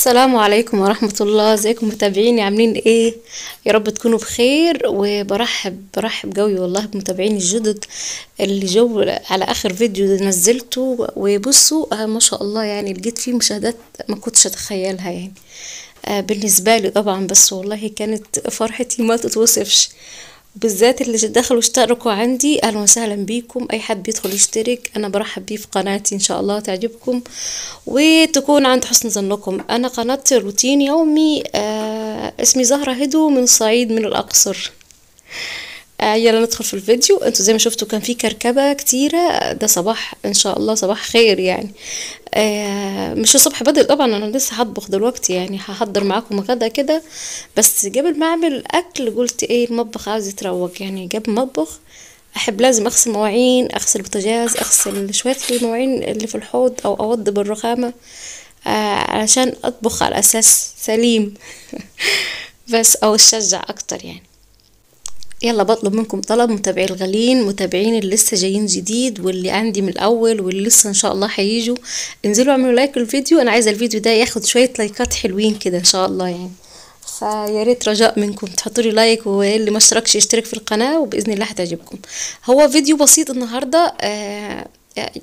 السلام عليكم ورحمة الله. ازيكم متابعيني، عاملين ايه؟ يا رب تكونوا بخير. وبرحب برحب قوي والله بمتابعيني الجدد اللي جو على اخر فيديو نزلته. وبصوا ما شاء الله، يعني لقيت فيه مشاهدات ما كنتش اتخيلها يعني بالنسبة لي طبعا، بس والله كانت فرحتي ما تتوصفش، بالذات اللي دخلوا اشتركوا عندي. اهلا وسهلا بيكم، اي حد بيدخل يشترك انا برحب بيه في قناتي، ان شاء الله تعجبكم وتكون عند حسن ظنكم. انا قناة روتين يومي، اسمي زهرة هدو من صعيد من الاقصر. يلا ندخل في الفيديو. انتوا زي ما شفتوا كان في كركبة كتيرة، ده صباح ان شاء الله صباح خير يعني، مش الصبح بدري طبعا، انا لسه هطبخ دلوقتي يعني، هحضر معاكم غدا كده، بس قبل ما اعمل اكل قلت ايه المطبخ عاوز يتروق يعني. قبل ما اطبخ احب لازم اغسل مواعين، اغسل بوتاجاز، اغسل شوية المواعين اللي في الحوض او اوضب الرخامة، علشان اطبخ على اساس سليم بس، او اشجع اكتر يعني. يلا بطلب منكم طلب، متابعي الغاليين، متابعين اللي لسه جايين جديد واللي عندي من الاول واللي لسه ان شاء الله هيجوا، انزلوا اعملوا like للفيديو. انا عايزه الفيديو ده ياخد شوية لايكات حلوين كده ان شاء الله يعني، فيا ريت رجاء منكم تحطوا لي like، واللي ما اشتركش يشترك في القناة، وباذن الله هتعجبكم. هو فيديو بسيط النهارده،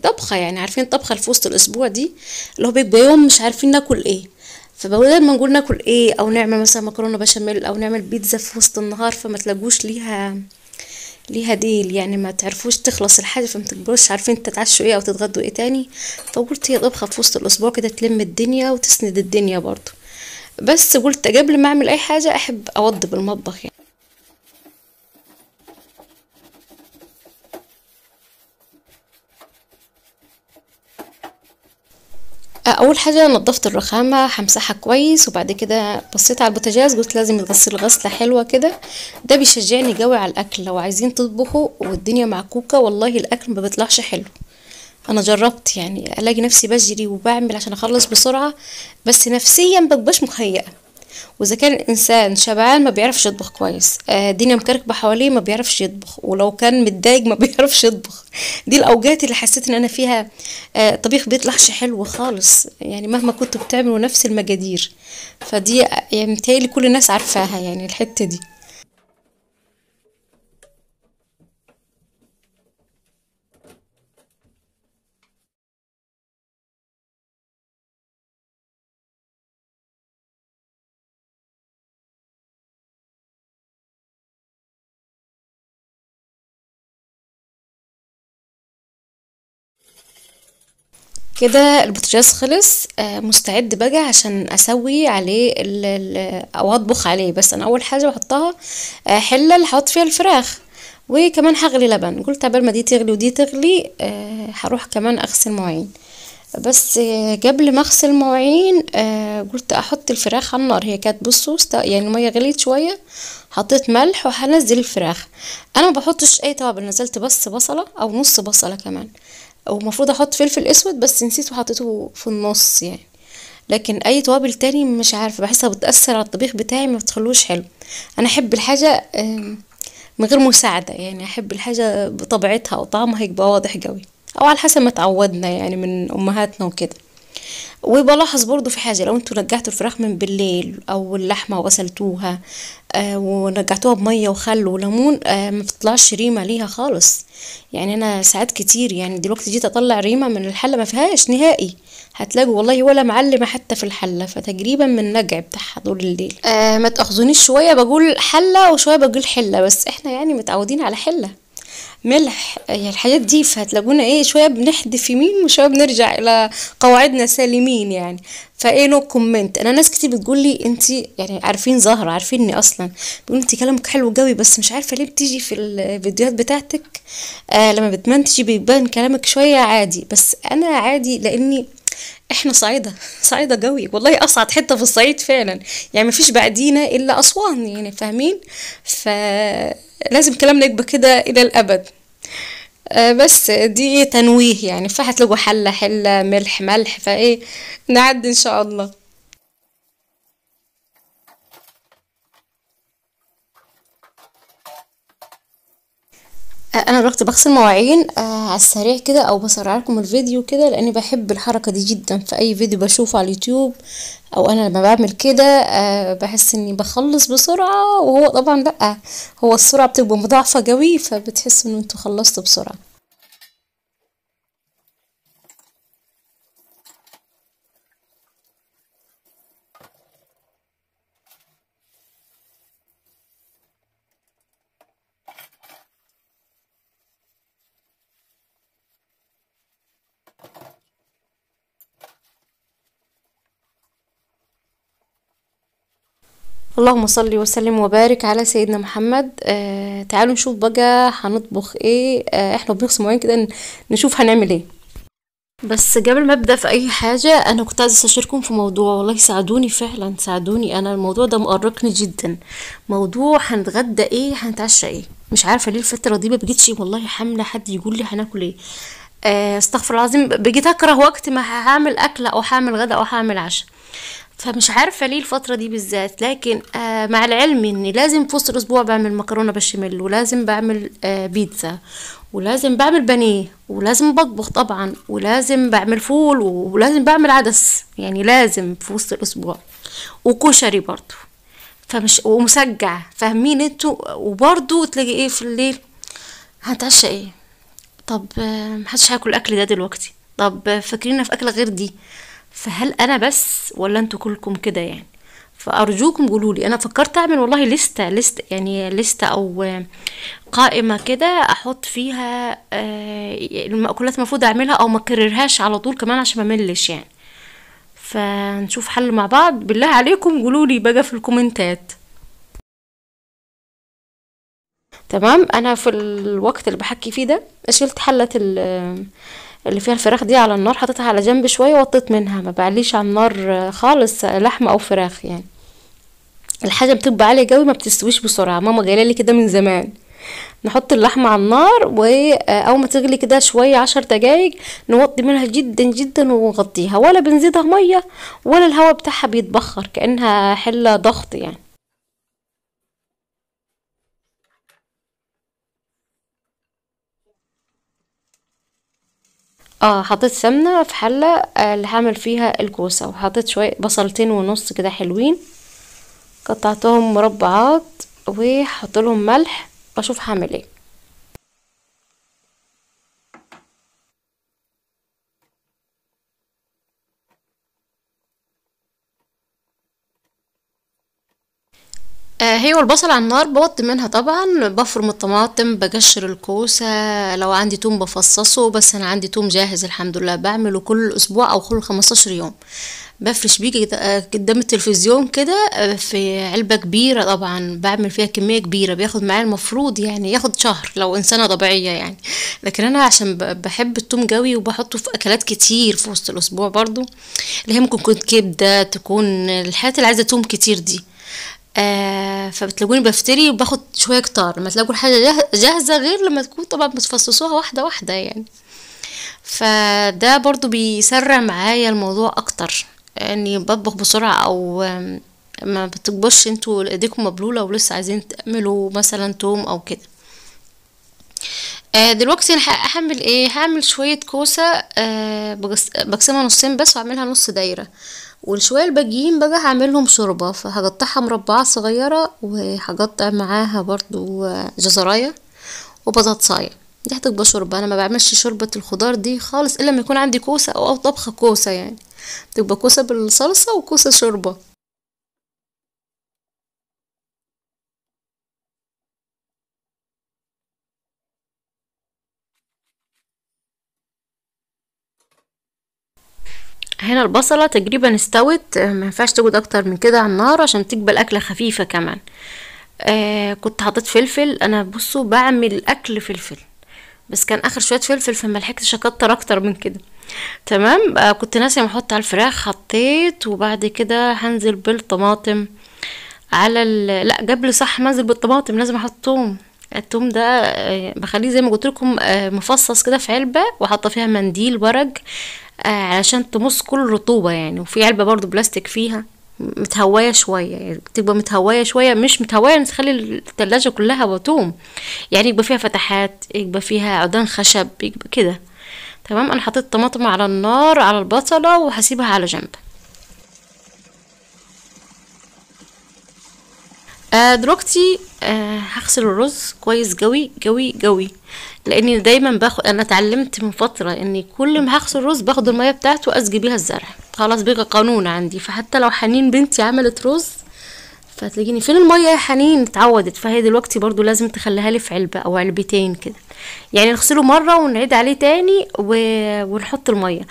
طبخه يعني، عارفين طبخه في وسط الاسبوع دي اللي هو بيبقى يوم مش عارفين ناكل ايه، فبدل ما نقول ناكل ايه او نعمل مثلا مكرونه بشاميل او نعمل بيتزا في وسط النهار، فما تلاقوش ليها ديل يعني، ما تعرفوش تخلص الحاجة، فما تبقوش عارفين تتعشوا ايه او تتغدوا ايه تاني. فقلت هي طبخه في وسط الاسبوع كده تلم الدنيا وتسند الدنيا برضو. بس قلت قبل ما اعمل اي حاجة احب اوضب المطبخ يعني. اول حاجة نظفت الرخامه، همسحها كويس، وبعد كده بصيت على البوتاجاز قلت لازم يتغسل غسله حلوة كده، ده بيشجعني قوي على الاكل. لو عايزين تطبخوا والدنيا معكوكه والله الاكل ما بيطلعش حلو، انا جربت يعني، الاقي نفسي بجري وبعمل عشان اخلص بسرعة، بس نفسيا مبقاش مهيئة. واذا كان الانسان شبعان ما بيعرفش يطبخ كويس، الدنيا مكركبه حواليه ما بيعرفش يطبخ، ولو كان متضايق ما بيعرفش يطبخ. دي الاوقات اللي حسيت ان انا فيها طبيخ بيطلعش حلو خالص يعني، مهما كنتوا بتعملوا نفس المقادير. فدي يعني متهيألي كل الناس عارفاها يعني الحتة دي. كده البوتاجاز خلص، مستعد بقى عشان اسوي عليه او اطبخ عليه. بس انا اول حاجة بحطها حله اللي هحط فيها الفراخ، وكمان هغلي لبن. قلت قبل ما دي تغلي ودي تغلي هروح كمان اغسل مواعين. بس قبل ما اغسل مواعين قلت احط الفراخ على النار. هي كانت بصوا يعني المية غليت شوية، حطيت ملح وهنزل الفراخ. انا ما بحطش اي توابل، نزلت بس بصله او نص بصله كمان، ومفروض احط فلفل اسود بس نسيت وحطيته في النص يعني. لكن اي توابل تاني مش عارفه بحسها بتاثر على الطبيخ بتاعي، ما بتخلوش حلو. انا احب الحاجة من غير مساعدة يعني، احب الحاجة بطبيعتها وطعمها يبقى واضح قوي، او على حسب ما تعودنا يعني من امهاتنا وكده. وبلاحظ برضو في حاجة، لو انتوا رجعتوا الفراخ من بالليل او اللحمة وغسلتوها ونقعتوها بميه وخل وليمون، ما بتطلعش ريمه ليها خالص يعني. انا ساعات كتير يعني دلوقتي جيت اطلع ريمه من الحلة ما فيهاش نهائي، هتلاقوا والله ولا معلمه حتى في الحلة، فتقريبا من النقع بتاعها طول الليل. ما تاخذونيش شوية بقول حله وشوية بقول حله، بس احنا يعني متعودين على حله ملح يعني الحاجات دي، فهتلاقونا ايه شوية بنحدف يمين وشوية بنرجع الى قواعدنا سالمين يعني. فايه no comment. انا ناس كتير بتقول لي انت يعني عارفين زهره، عارفيني اصلا، بيقولوا انت كلامك حلو قوي، بس مش عارفه ليه بتيجي في الفيديوهات بتاعتك لما بتمنتجي بيبان كلامك شوية عادي. بس انا عادي لاني احنا صعيده، صعيده قوي والله، اصعد حتة في الصعيد فعلا يعني، مفيش بعدينا الا اسوان يعني، فاهمين؟ فلازم كلامنا يبقى كده الى الابد. بس دي تنويه يعني، فهتلاقوا حله حله ملح ملح، فايه نعدي ان شاء الله. انا دلوقتي بغسل مواعين على السريع كده، او بسرع لكم الفيديو كده، لاني بحب الحركة دي جدا في اي فيديو بشوفه على اليوتيوب، او انا لما بعمل كده بحس اني بخلص بسرعة، وهو طبعا لا، هو السرعة بتبقى مضاعفه قوي، فبتحس ان انتوا خلصتوا بسرعة. اللهم صل وسلم وبارك على سيدنا محمد. تعالوا نشوف بقى هنطبخ ايه. احنا بنغسل مواعين كده نشوف هنعمل ايه. بس قبل ما ابدا في اي حاجة، انا كنت عايزه استشيركم في موضوع، والله ساعدوني فعلا ساعدوني. انا الموضوع ده مؤرقني جدا، موضوع هنتغدى ايه هنتعشى ايه. مش عارفه ليه الفترة دي ما بقيتش والله حامله حد يقول لي هناكل ايه. استغفر العظيم، بقيت اكره وقت ما هعمل اكله او هعمل غدا او هعمل عشاء، فمش عارفه ليه الفترة دي بالذات. لكن مع العلم اني لازم في وسط الاسبوع بعمل مكرونه بشاميل، ولازم بعمل بيتزا، ولازم بعمل بانيه، ولازم بطبخ طبعا، ولازم بعمل فول، ولازم بعمل عدس، يعني لازم في وسط الاسبوع، وكشري برضو، فمش ومسجع، فاهمين انتوا. وبرضو تلاقي ايه في الليل هنتعشى ايه، طب محدش هياكل الاكل ده دلوقتي، طب فاكرين في اكله غير دي. فهل انا بس ولا انتوا كلكم كده يعني؟ فارجوكم قولوا لي. انا فكرت اعمل والله لستة يعني لستة او قائمة كده احط فيها المأكولات المفروض اعملها، او ما اكررهاش على طول كمان عشان ما املش يعني. فنشوف حل مع بعض، بالله عليكم قولوا لي بقى في الكومنتات. تمام. انا في الوقت اللي بحكي فيه ده شلت حلة اللي فيها الفراخ دي على النار، حطيتها على جنب شوية وطيت منها، ما بعليش على النار خالص لحمه او فراخ يعني. الحاجة بتبقى عالية قوي ما بتستويش بسرعة، ماما جاية لي كده من زمان. نحط اللحمة على النار، واول ما تغلي كده شوية 10 دقايق نوطي منها جدا جدا ونغطيها، ولا بنزيدها مية ولا الهواء بتاعها بيتبخر، كانها حله ضغط يعني. حطيت سمنه في حله اللي هعمل فيها الكوسه، وحطيت شوية بصلتين ونص كده حلوين، قطعتهم مربعات، وحط لهم ملح واشوف هعمل ايه. هي والبصل على النار بوطي منها طبعا، بفرم الطماطم، بقشر الكوسه، لو عندي توم بفصصه، بس انا عندي توم جاهز الحمد لله، بعمله كل اسبوع او كل 15 يوم، بفرش بيه قدام التلفزيون كده في علبة كبيرة، طبعا بعمل فيها كمية كبيرة، بياخد معايا المفروض يعني ياخد شهر لو انسانه طبيعية يعني. لكن انا عشان بحب التوم قوي وبحطه في اكلات كتير في وسط الاسبوع برضو، اللي هي ممكن تكون كبده، تكون الحاجات اللي عايزه توم كتير دي، فبتلاقوني بفتري وباخد شوية كتار. لما تلاقوا الحاجة جاهزة غير لما تكون طبعا بتفصصوها واحدة واحدة يعني. فده برضو بيسرع معايا الموضوع اكتر، اني يعني بطبخ بسرعة، او ما بتكبرش انتوا ايديكم مبلوله ولسه عايزين تعملوا مثلا توم او كده. دلوقتي انا هعمل ايه؟ هعمل شوية كوسة، بقسمها نصين بس واعملها نص دايرة، والشويه الباقيين بقى هعملهم شوربة، فهقطعها مربعات صغيرة، وهقطع معاها برضو جزرايه وبطاطسايه. دي هتبقى شوربة. انا ما بعملش شوربة الخضار دي خالص الا لما يكون عندي كوسة او طبخه كوسة يعني، تبقى كوسة بالصلصه وكوسه شوربة. هنا البصلة تقريبا استوت، ما ينفعش تقعد اكتر من كده على النار عشان تقبل اكلة خفيفة كمان. كنت حطيت فلفل، انا بصوا بعمل اكل فلفل، بس كان اخر شوية فلفل فما لحقتش اكتر اكتر من كده. تمام. كنت ناسية ما احط على الفراخ، حطيت، وبعد كده هنزل بالطماطم على لا قبل صح ما انزل بالطماطم لازم احط توم. التوم ده بخليه زي ما قلت لكم مفصص كده في علبة، وحاطه فيها منديل ورق علشان تمص كل الرطوبة يعني، وفي علبة برضو بلاستيك فيها. متهوايه شوية، يعني تبقى متهوايه شوية، مش متهوايه نخلي التلاجة كلها وتوم، يعني يبقى فيها فتحات، يبقى فيها عودان خشب، يبقى كده. تمام. انا حطيت طماطم على النار على البصله وهسيبها على جنب. دلوقتي هغسل الرز كويس قوي قوي قوي، لاني دايما باخد، انا اتعلمت من فترة اني كل ما هغسل الرز باخد المية بتاعته واسقي بيها الزرع، خلاص بقى قانون عندي. فحتى لو حنين بنتي عملت رز فتلاقيني فين المية يا حنين، اتعودت. فهي دلوقتي برضو لازم تخليها لي في علبة او علبتين كده، يعني نغسله مرة ونعيد عليه تاني ونحط المية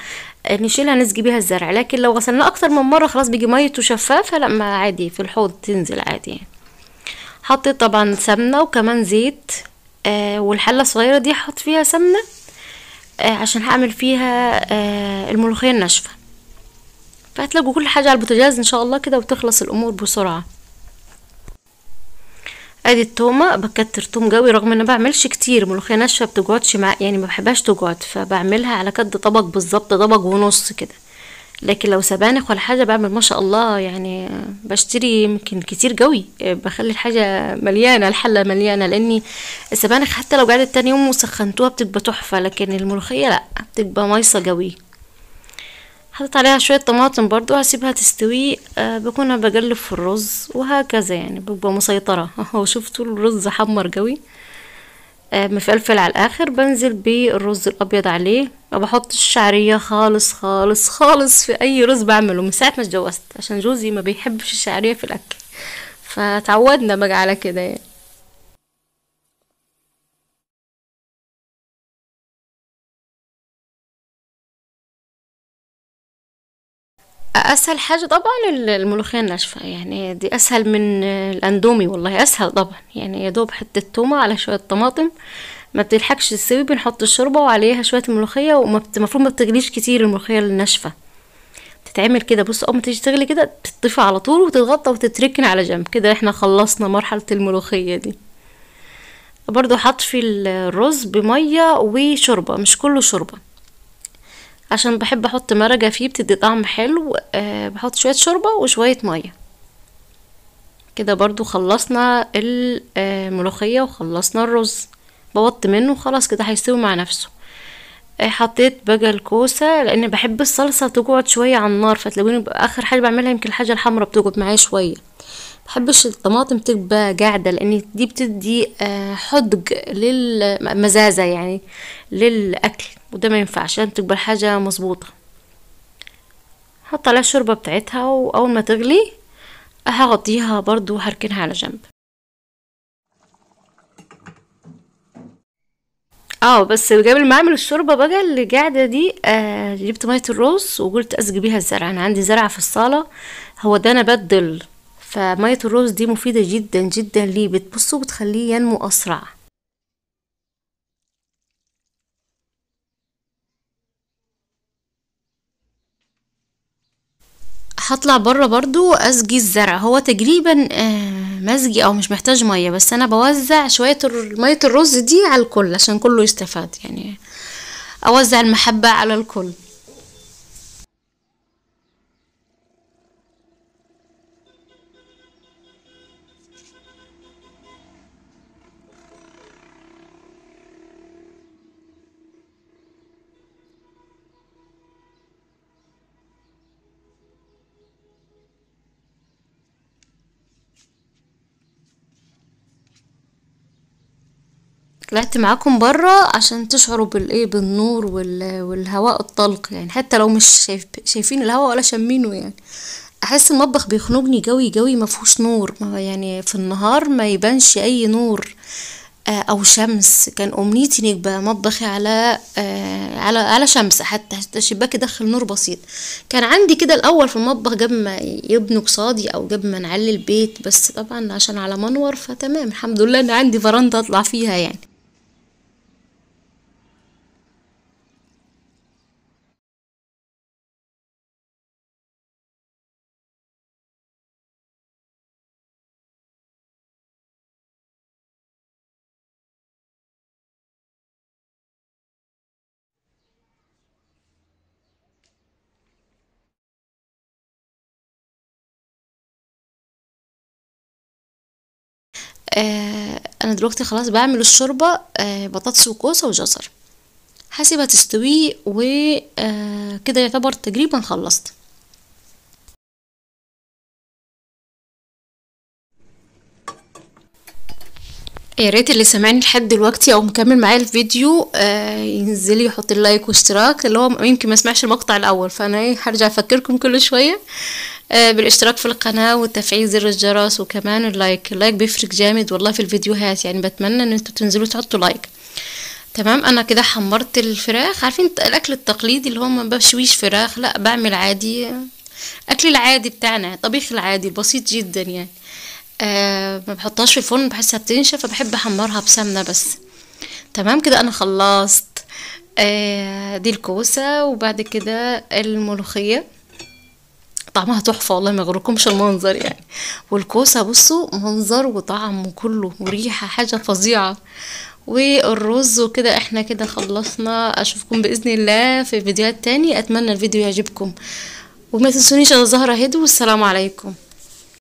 نشيلها نسقي بيها الزرع. لكن لو غسلناه اكتر من مرة خلاص بيجي ميته شفافة، لا ما عادي في الحوض تنزل عادي يعني. حطيت طبعا سمنه وكمان زيت، والحله الصغيرة دي هحط فيها سمنه، عشان هعمل فيها الملوخية الناشفه. فهتلاقوا كل حاجة على البوتاجاز ان شاء الله كده، وتخلص الامور بسرعة. ادي التومه، بكتر توم قوي رغم ان ما بعملش كتير ملوخية ناشفة، بتقعدش مع يعني ما بحبهاش تقعد، فبعملها على قد طبق بالظبط، طبق ونص كده. لكن لو سبانخ ولا حاجة بعمل ما شاء الله، يعني بشتري يمكن كتير قوي، بخلي الحاجة مليانة، الحلة مليانة، لاني السبانخ حتى لو قعدت تاني يوم وسخنتوها بتبقى تحفة، لكن الملوخية لا بتبقى مايصه قوي. حطيت عليها شوية طماطم برضو، هسيبها تستوي. بكون بقلب في الرز وهكذا، يعني ببقى مسيطرة. اهو شفتوا الرز حمر قوي، مفلفل على الاخر. بنزل بالرز الابيض عليه، ما بحطش الشعرية خالص خالص خالص في اي رز بعمله من ساعة ما اتجوزت، عشان جوزي ما بيحبش الشعرية في الاكل، فتعودنا بقى على كده يعني. اسهل حاجة طبعا الملوخية الناشفه، يعني دي اسهل من الاندومي والله، اسهل طبعا. يعني يا دوب حتة تومة على شوية طماطم، ما بتلحقش تستوي، بنحط الشوربة وعليها شوية الملوخية، وما المفروض ما بتغليش كتير الملوخية الناشفه، بتتعمل كده. بص اول ما تيجي تغلي كده تطفي على طول وتتغطى وتتركن على جنب كده. احنا خلصنا مرحلة الملوخية دي. برضو هطفي الرز بميه وشوربه، مش كله شوربة عشان بحب احط مرقه فيه بتدي طعم حلو. بحط شوية شوربة وشوية مية كده. برضو خلصنا الملوخية وخلصنا الرز، بوطي منه خلاص كده هيستوي مع نفسه. حطيت بقى الكوسه، لان بحب الصلصه تقعد شوية على النار، فتلاقوني اخر حاجة بعملها يمكن الحاجة الحمراء بتقعد معايا شوية. بحبش الطماطم تبقى قاعدة، لان دي بتدي حدق للمزازه يعني للاكل، وده ما ينفعش، لازم تبقى الحاجة مظبوطة. حط عليها الشوربة بتاعتها، واول ما تغلي هغطيها برضو وهركنها على جنب. بس قبل ما اعمل الشوربة بقى اللي قاعدة دي، جبت مية الرز وقلت اسقي بيها الزرع. انا عندي زرعه في الصاله، هو ده نبات ظل، فميه الرز دي مفيدة جدا جدا ليه، بتبصوا بتخليه ينمو اسرع. هطلع بره برضو اسقي الزرع، هو تقريبا مسقي او مش محتاج مية، بس انا بوزع شوية مية الرز دي على الكل عشان كله يستفاد، يعني اوزع المحبة على الكل. طلعت معاكم برا عشان تشعروا بالايه، بالنور والهواء الطلق، يعني حتى لو مش شايفين الهواء ولا شامينه. يعني احس المطبخ بيخنقني قوي قوي، ما فيهوش نور، ما يعني في النهار ما يبانش اي نور او شمس. كان امنيتي ان يبقى مطبخي على على على شمس، حتى الشباك يدخل نور بسيط. كان عندي كده الاول في المطبخ قبل ما يبنوا قصادي او قبل ما نعلي البيت، بس طبعا عشان على منور فتمام الحمد لله ان عندي فرنده اطلع فيها يعني. انا دلوقتي خلاص بعمل الشوربة، بطاطس وكوسه وجزر، هسيبها تستوي وكده يعتبر تقريبا خلصت. يا ريت اللي سامعني لحد دلوقتي او مكمل معايا الفيديو ينزل يحط ال like واشتراك، اللي هو يمكن ما سمعش المقطع الاول، فانا ايه هرجع افكركم كل شوية بالاشتراك في القناة وتفعيل زر الجرس، وكمان ال like. ال like بيفرق جامد والله في الفيديوهات، يعني بتمنى ان انتوا تنزلوا تحطوا like. تمام، انا كده حمرت الفراخ. عارفين الاكل التقليدي اللي هو ما بشويش فراخ، لا بعمل عادي، اكل العادي بتاعنا، الطبيخ العادي البسيط جدا يعني. ما بحطهاش في الفرن، بحسها بتنشف، فبحب احمرها بسمنه بس. تمام كده انا خلصت. دي الكوسه، وبعد كده الملوخية طعمها تحفة والله، ما يغركمش المنظر يعني. والكوسه بصوا منظر وطعم وكله وريحه، حاجة فظيعة. والرز وكده احنا كده خلصنا. اشوفكم باذن الله في فيديوهات تاني، اتمنى الفيديو يعجبكم، وما تنسونيش انا زهره هدو، والسلام عليكم.